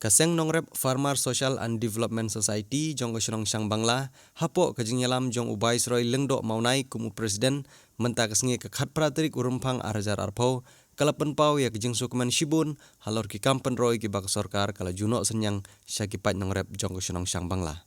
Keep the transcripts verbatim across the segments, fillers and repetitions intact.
Ka Seng Nongrep Farmer Social and Development Society jong ka shnong Shangbangla, hapoh ka jingïalam jong u Viceroy Lyngdoh Mawnai kum u President, mynta ka sngi ka khatphra tarik u Rymphang ar hajar arphew, ka la pynpaw ïa ka jingsngewkmen shibun halor ki kam pynroi kiba ka sorkar ka la ju noh synñiang sha ki paid nongrep jong ka shnong Shangbangla.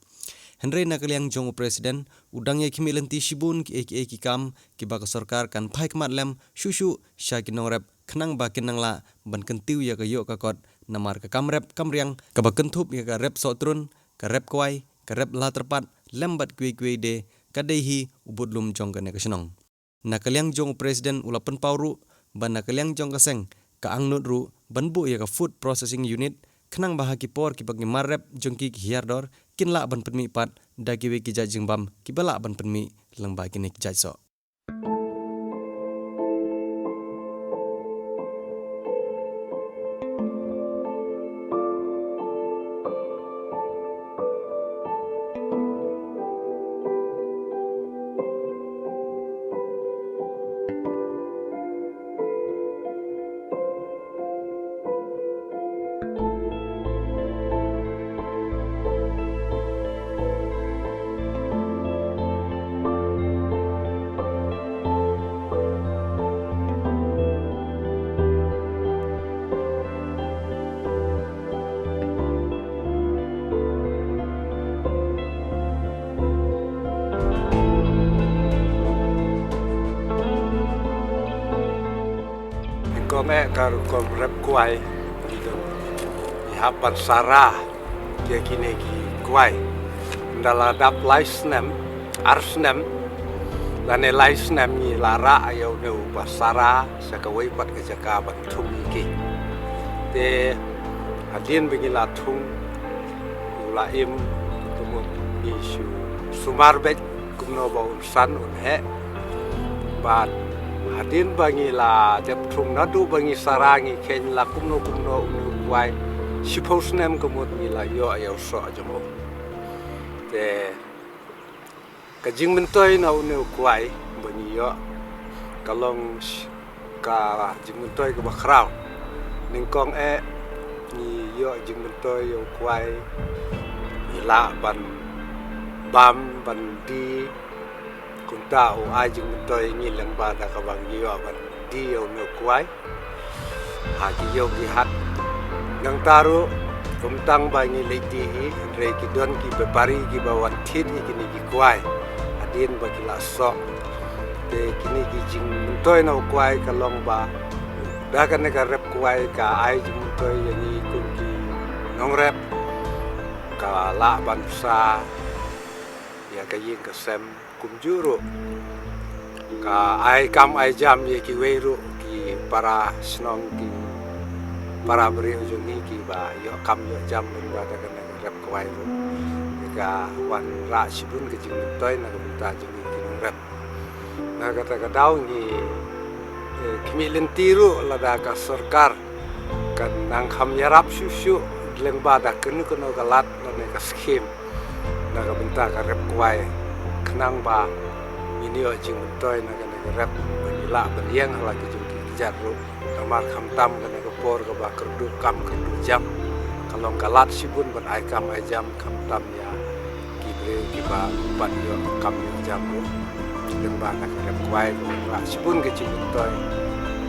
Hynrei na ka liang jong u President, u dang ïa khmih lynti shibun kiei kiei ki kam kiba ka sorkar kan phai khmat lem shuh shuh sha ki nongrep khnang ba kin nang lah ban kyntiew ïa ka ïoh ka kot, namar ka kam rep kam riang kaba kynthup ïa ka rep sohtrun, ka rep kwai, ka rep la tyrpad, lem bad kiwei kiwei de, ka dei hi u budlum jong kane ka shnong. Na ka liang jong u President u la pynpaw ruh ba na ka liang jong ka seng ka angnud ruh ban buh ïa ka food processing unit, khnang ba ha ki por kiba ki mar rep jong ki ki hiar dor, kin lah ban pynmih pat da kiwei ki jait jingbam kiba lah ban pynmih lyngba kine ki jait soh. Kong eh ka rukom rep kwai. Ngi hap ban sara ïa kine ki kwai. Nda la dap lai snem, ar snem, lane lai snem ngi la rah ïa une u ba sara sha kawei pat ka jaka ban thung ïa ki. Te hadien ba ngi la thung, u la im, kumno ngi shu sumar beit kumno ba un san un heh. Bad hadien ba ngi la dep thung, naduh ba ngi sara ngi kheiñ la kumno kumno une u kwai, shiphew snem ka mut ngi la ïoh ïa u soh jong u. Te ka jingmyntoi na une u kwai ba ngi ïoh ka long sh-, ka jingmyntoi kaba khraw. Nyngkong eh ngi ïoh jingmyntoi ïa u kwai, ngi lah ban bam, ban die. Kumta u ai jingmyntoi ïa ngi lyngba da kaba ngi ïoh ban die ïa une u kwai ha ki ïew ki hat. Nangta ruh, ym tang ba ngi leit die hi, hynrei ki don ki bepari kiba wan thied ïa kine ki kwai hadien ba ki la soh. Te kine ki jingmyntoi na u kwai ka long ba da kane ka rep kwai ka ai jingmyntoi ïa ngi kum ki nongrep, ka lah ban pynsa ïa ka ïing ka sem. Kumjuh ruh ka ai kam ai jam ïa kiwei ruh ki para shnong, ki para briew jong ngi kiba ïoh kam ïoh jam lyngba da kane ka rep kwai ruh. Ka wanrah shibun ka jingmyntoi na ka bynta jong ngi ki nongrep. Na kata ka daw ngi, eh, khmih lynti ruh lada ka sorkar kan nang kham ïarap shuh shuh lyngba da kano kano ka lad lane ka skhim na ka bynta ka rep kwai, khnang ba ngin ïoh jingmyntoi na kane ka rep, ba ngi lah ban ïeng ha la ki jong ki kjat ruh. Namar khamtam kane ka por kaba kyrduh kam kyrduh jam, ka long ka lad shibun ban ai kam ai jam, khamtam ïa ki briew kiba pat ïoh kam ïoh jam ruh. Lyngba na ka rep kwai ruh, lah shibun ka jingmyntoi.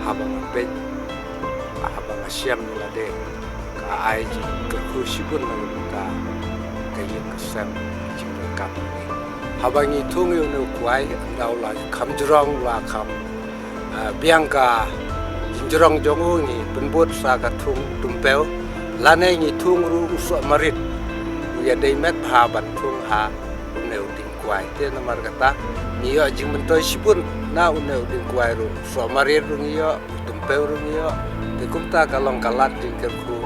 Haba nga peit, haba nga shem ïa lade, ka ai jingkyrkhu shibun na ka bynta ka ïing ka sem, ka jingdonkam. Haba ngi thung ïa une u kwai, ynda u la kham jrong, u la kham, ah, biang ka jingjrong jong u, ngi pynbud sa ka thung tympiew, lane ngi thung ruh u soh marit. U ïadei met bha ban thung ha une u dieng kwai. Te namar kata ngi ïoh jingmyntoi shibun na une u dieng kwai ruh, u soh marit ruh ngi ïoh, u tympiew ruh ngi ïoh. Te kumta ka long ka lad jingkyrkhu,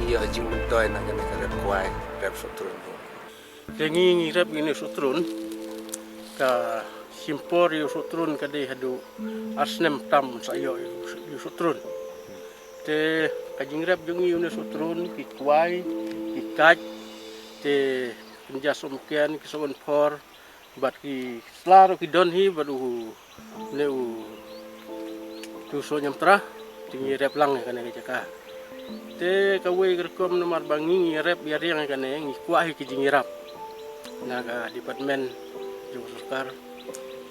ngi ïoh jingmyntoi na kane ka rep kwai, rep sohtrun ruh. Te ngi, ngi rep ïa une u sohtrun, ka shim por ïa u sohtrun ka dei haduh ar snem tam sa ïoh ïa u sohtrun. Te ka jingrep jong ngi ïa une u sohtrun, ki kwai, ki kait, te kynja sohmynken, ki sohgynphor, bad ki sla ruh ki don hi, bad u, une u, u soh ñiamtra, te ngi rep lang ïa kane ka jaka. Te kawei ka rukom namar ba ngi ngi rep ïa riang ïa kane ngi kwah hi ki jingïarap na ka department jong ka sorkar.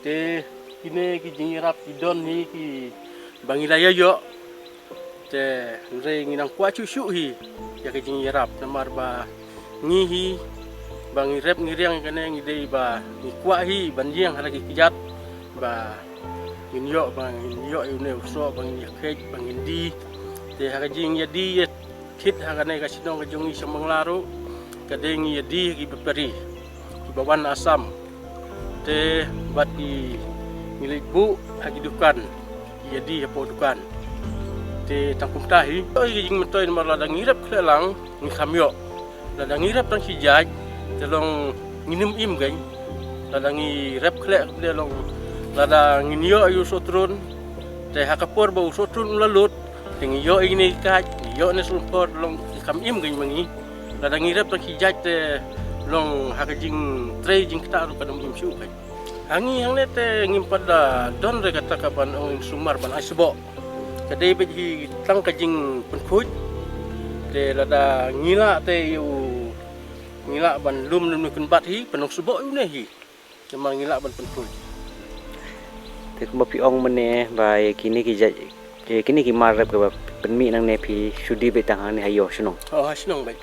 Te kine ki jingïarap ki don hi ki ba ngi la ïa ïoh. Te hynrei ngi nang kwah shuh shuh hi ïa ka jingïarap namar ba ngi hi ba ngi rep ngi riang ïa kane ngi dei ba ngi kwah hi ban ïeng ha la ki kjat ba ngin ïoh ba ngin ïoh ïa une u soh ba ngin ïa kheit ba ngin die. Te ha ka jingïadie ïa thied ha kane ka shnong ka jong ngi Shangbangla ruh ka dei ngi ïadie ha ki bepari kiba wan na Assam. Te bad ki ngi leit buh ha ki dukan ki ïadie hapoh dukan. Te tang kumta hi ïoh hi ka jingmyntoi namar lada ngi rep khleh lang ngi kham ïoh. Lada ngi rep tang shi jait te long ngin ym im kein. Lada ngi rep khleh te long lada ngin ïoh ïa u soh trun te ha ka por ba u soh trun u la lut te ngi ïoh ïa kine ki kait ngi ïoh ne sulphur long ngi kham im kein ma ngi. Lada ngi rep tang shi jait te long ha ka jingtrei jingktah ruh ka dang im shuh kein. Ha ngi hangne te ngim pat da don re kata ka ban ong sumar ban ai sboh. Ka dei beit hi tang ka jingpynkhuid. Te lada ngi lah te ïa u ngi lah ban lum lum kynbat hi pynong sboh ïa une hi. Te ma ngi lah ban pynkhuid. Te kumba phi ong mane ba ïa kine ki jait ïa kine ki mar rep kaba pynmih nangne phi shu die beit tang hangne ha ïoh shnong. Oh ha shnong beit.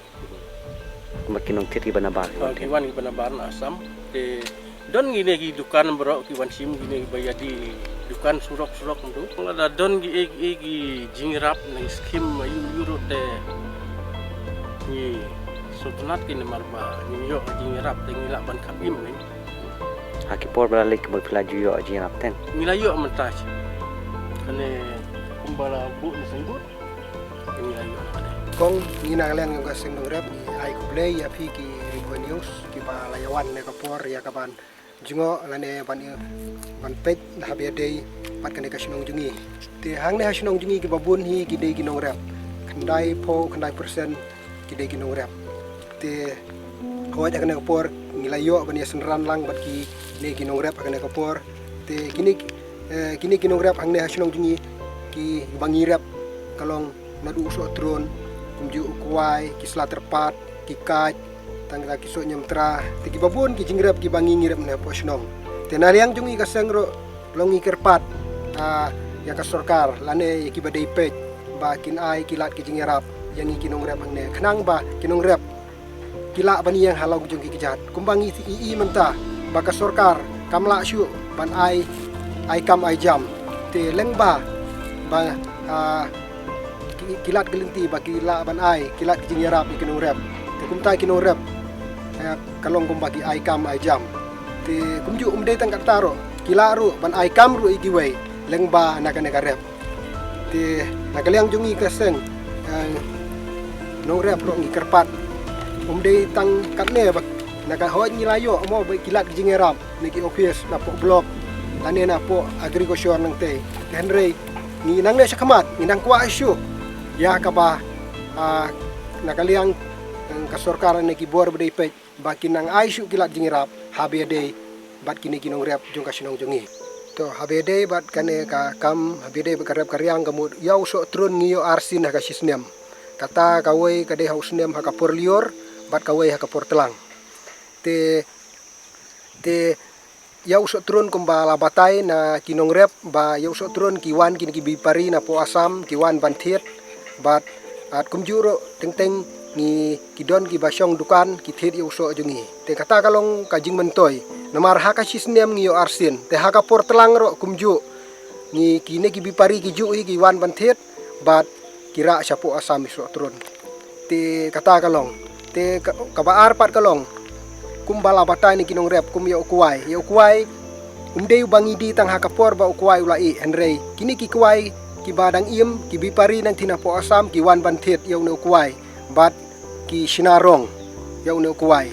Kumba ki nongthied kiba nabar ki wan ki wan kiba nabar na Assam. Te don kine ki dukan baroh ki wan shim kine kiba ïadie dukan surok surok mynta. Lada don ki ei ei ki jingïarap na ki skim ayu ayu ruh te ngi sngewtynnat kine mar ba ngin ïoh jingïarap te ngi lah ban kham im ne. Ha ki por ba la leit kumba phi la ju ïoh jingïarap teng. Ngi la ïoh mynta. Kane kumba la buh ne seng buh. Kong ngi na ka liang jong ka seng nongrep ngi ai khublei ïa phi ki Ri Bhoi News kiba la ïa wan ne ka por ïa ka ban jngoh lane ban ïa ban peit na ha ba dei pat kane ka shnong jong ngi. Te hangne ha shnong jong ngi kiba bun hi ki dei ki nongrep. Khyndai phew khyndai percent ki dei ki nongrep. Te hoi ha kane ka por ngi la ïoh ban ïa synran lang bad kine ki nongrep ha kane ka por. Te kine eh, kine ki nongrep hangne ha shnong jong ngi kiba ngi rep ka long naduh u soh trun kumjuh u kwai ki sla tyrpad ki kait tang kita ki soh ñiamtra te kiba bun ki jingrep kiba ngi ngi rep ne hapoh shnong. Te na liang jong ngi ka seng ruh long ngi kyrpad ah, ïa ka sorkar lane ïa kiba dei peit ba kin ai ki lad ki jingïarap ïa ngi ki nongrep hangne khnang ba ki nongrep ki lah ban ïeng ha long jong ki kjat kumba ngi i i mynta ba ka sorkar kam lah shuh ban ai ai kam ai jam. Te lyngba ba ah, ki, ki lad ki lynti ba ki lah ban ai ki lad ki jingïarap ïa ki nongrep. Te kumta ki nongrep eh, ka long kumba ki ai kam ai jam. Te kumjuh um dei tang katta ruh ki lah ruh ban ai kam ruh ïa kiwei lyngba na kane ka rep. Te na ka liang jong ngi ka seng eh, nongrep ruh ngi kyrpad um dei tang katne ba na ka hoi ngi la ïoh mo ba ki lad ki jingïarap na ki office na poh block lane na poh agriculture nangtei. Te hynrei ngi nangne shakhmat ngi nang kwah shuh ïa kaba ah, na ka liang eh, ka sorkar ne ki bor ba dei peit ba kin nang ai shuh ki lad jingïarap ha ba dei bad kine ki nongrep jong ka shnong jong ngi. To ha ba dei bad kane ka kam ha ba dei bad ka rep ka riang ka mut ïa u soh trun ngi ïoh arsien ha ka shisnem. Kata kawei ka dei ha u snem ha ka por lyiur bad kawei ha ka por tlang. Te te ïa u soh trun kumba la batai na ki nongrep ba ïa u soh trun ki wan kine ki bipari na poh Assam ki wan ban thied bad at kumjuh ruh teng teng ngi ki don kiba shong dukan ki thied ïa u soh jong ngi. Te kata ka long ka jingmyntoi namar ha ka shisnem ngi ïoh arsien te ha ka por tlang ruh kumjuh ngi kine ki bipari ki juh hi ki wan ban thied bad ki rah shapoh Assam ïa u soh trun. Te kata ka long te ka- kaba ar pat ka long kumba la batai na ki nongrep kum ïa u kwai ïa u kwai um dei uba ngi die tang ha ka por ba u kwai u la ih hynrei kine ki kwai kiba dang im ki bipari nangtei na poh Assam ki wan ban thied ïa une u kwai bad ki shna rong ïa une u kwai.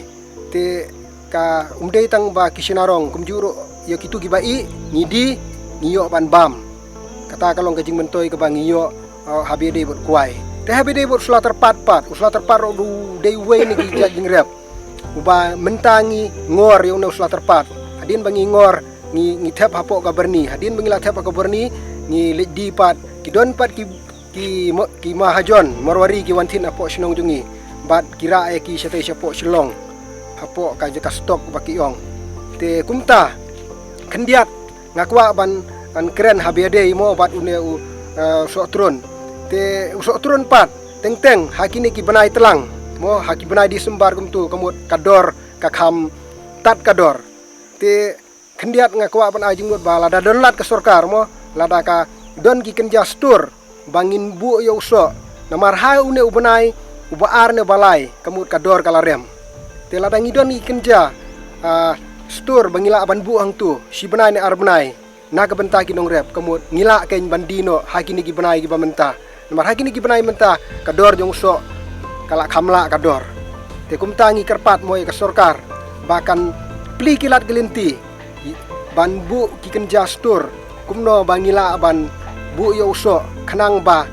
Te ka um dei tang ba ki shna rong kumjuh ruh ïa kitu kiba ih ngi die ngi ïoh ban bam. Kata ka long ka jingmyntoi kaba ngi ïoh ha ba dei bad u kwai. Te ha ba dei bad u sla tyrpad pat u sla tyrpad ruh u dei uwei na ki jait jingrep uba mynta ngi ngor ïa une u sla tyrpad. Hadien ba ngi ngor ngi ngi thep hapoh ka byrni hadien ba ngi la thep ha ka byrni ngi leit die pat ki don pat ki ki ma-, ki mahajon Marwari ki wan thied hapoh shnong jong ngi, bad ki rah ïa ki shatei shapoh Shillong, hapoh ka jaka stock ba ki ong. Te kumta, khyndiat nga kwah ban, ban kren ha ba ïadei mo bad une u, eh, u Sohtron. Te u Sohtron pat, teng teng ha kine ki bnai tlang mo, ha ki bnai December kumtu, ka mut ka dor ka kham tad ka dor. Te khyndiat nga kwah ban ai jingmut ba lada don lad ka sorkar mo, lada ka don ki kynja stur ba ngin buh ïa u soh, namar ha une u bnai uba ar ne ba lai, ka mut ka dor ka la rem. Te lada ngi don ki kynja, ah, stur ba ngi lah ban buh hangtu shi bnai ne ar bnai, na ka bynta ki nongrep, ka mut ngi lah keiñ ban die noh ha kine ki bnai kiba mynta. Namar ha kine ki bnai mynta, ka dor jong u soh ka la kham lah ka dor. Te kumta ngi kyrpad mo ïa ka sorkar ba kan plie ki lad ki lynti ban buh ki kynja stur, kumno ba ngi lah ban buh ïa u soh, khnang ba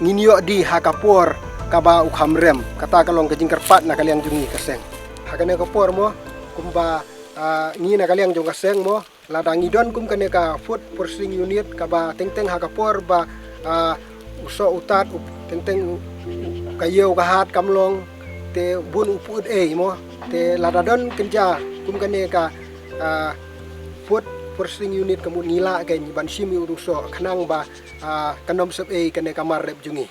ngin ïoh die ha ka por kaba u kham rem. Kata ka long ka jingkyrpad na ka liang jong ngi ka seng. Ha kane ka por mo, kumba, ah, ngi na ka liang jong ka seng mo, lada ngi don kum kane ka food processing unit kaba teng teng ha ka por ba, ah, u soh u tad, u teng teng u, u ka ïew ka hat kam long, te bun u pud ei mo. Te lada don kynja kum kane ka, ah, food processing unit, ka mut ngi lah keiñ ban shim ïa u soh, khnang ba, ah, kan ym sep ei kane ka mar rep jong ngi.